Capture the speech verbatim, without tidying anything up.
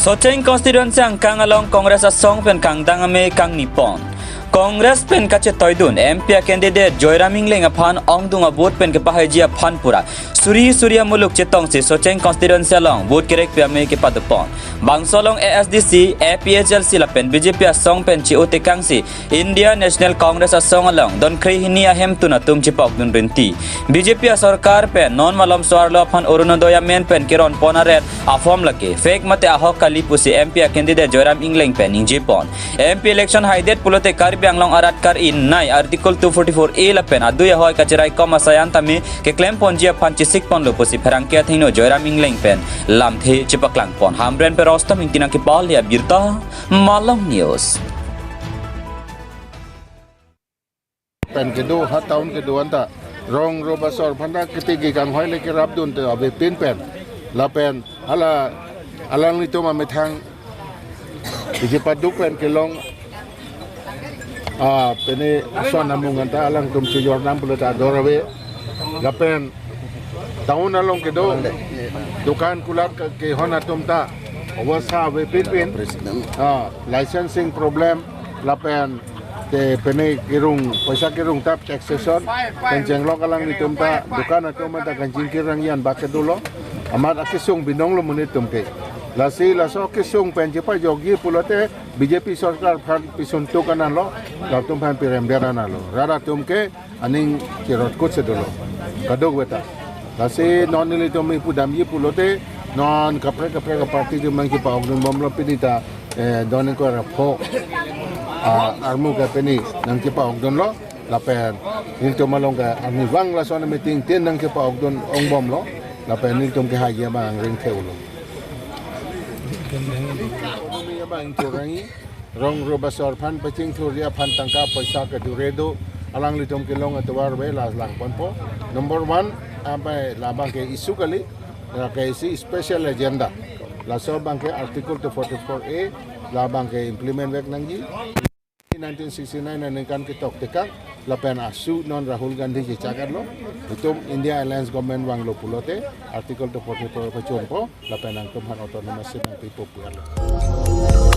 Socheng constituency angkang along Congress asong pen kangdang amei kangni pon. Congress pen kachetoidun M P a candidate Joyram Engleng aphan ongdung a-vote pen kepahaiji aphan pura suri suri amuluk chetongsi Socheng constituency along vote kerekpi amei kepadopon. Bangso along A S D C, A P H L C lapen B J P asong pen chi-o tekangsi India National Congress asong along don kre hini ahemtun atum chipokdun rinti. B J P asorkar pen non malom so-arlo aphan Orunodoi amen pen keron pon aret a-form lake fake mate ahok kali pusi M P a candidate Joyram Engleng pen ningje pon. M P election haidet pulote Karbi Anglong arat kar-i nai Article two forty-four A lapen adui ahoi kacherai kom asayan tame keklem ponji aphan chesik ponlo pusi pherangke athengno Joyram Engleng pen lamthe chepaklang pon. Hamren pen Rostam Ingti nangkepale abirta, Malong News. Pen kedo ha town kedo anta rong ro basor aphanta ketigi kanghoi le kerapdun te avepin pen lapen hala alanglitum amethang iji paduk pen kelong, ah, pene ason amung anta alangtum chejor nam pulote ador ave lapen town along kedo dukan kulat ke, kehon atum ta obasa avepin pen, ah, licensing problem lapen te pene kerung, paisa kerung tap taxation, pen chenglok alanglitum ta dukan atum ta kanjing kerang yan bak kedolo, amat akesung binong lo monit atum ke. Lasi laso kesung pen chepajokji pulote B J P sorkar aphan pisun tuk anan lo, latum aphan pirem der anan lo. Rat atum ke aning cherot kut si dolo. Kadokave ta. Lasi non nelitum ipudamji pulote non kaprek kaprek aparty atum nangkepa-okdun bomlo pini ta, eh, don ingkoi ra pho, ah, armu ke pini nangkepa-okdunlo lapen nelitum along ke arnivang lason meeting tin nangkepa-okdun ong bomlo lapen nelitum kehaiji abang ring theulo. Abang ingkoi rangi rong ro basor aphan pachingthurji aphan tangka paisa kedure do, alanglitum kelong atovar ave la lang ponpo. Number one, ampai labang ke issue kali, la ke isi special agenda. Laso abang ke Article two forty-four A, labang ke implement vek nangji. Nineteen sixty-nine aningkan ketok tekang, lapen asu non Rahul Gandhi chechak lo, itum India Alliance Government vanglo pulote, Article two forty-four pachunpo, lapen nangtum aphan autonomous state nangpipo pu-an lo.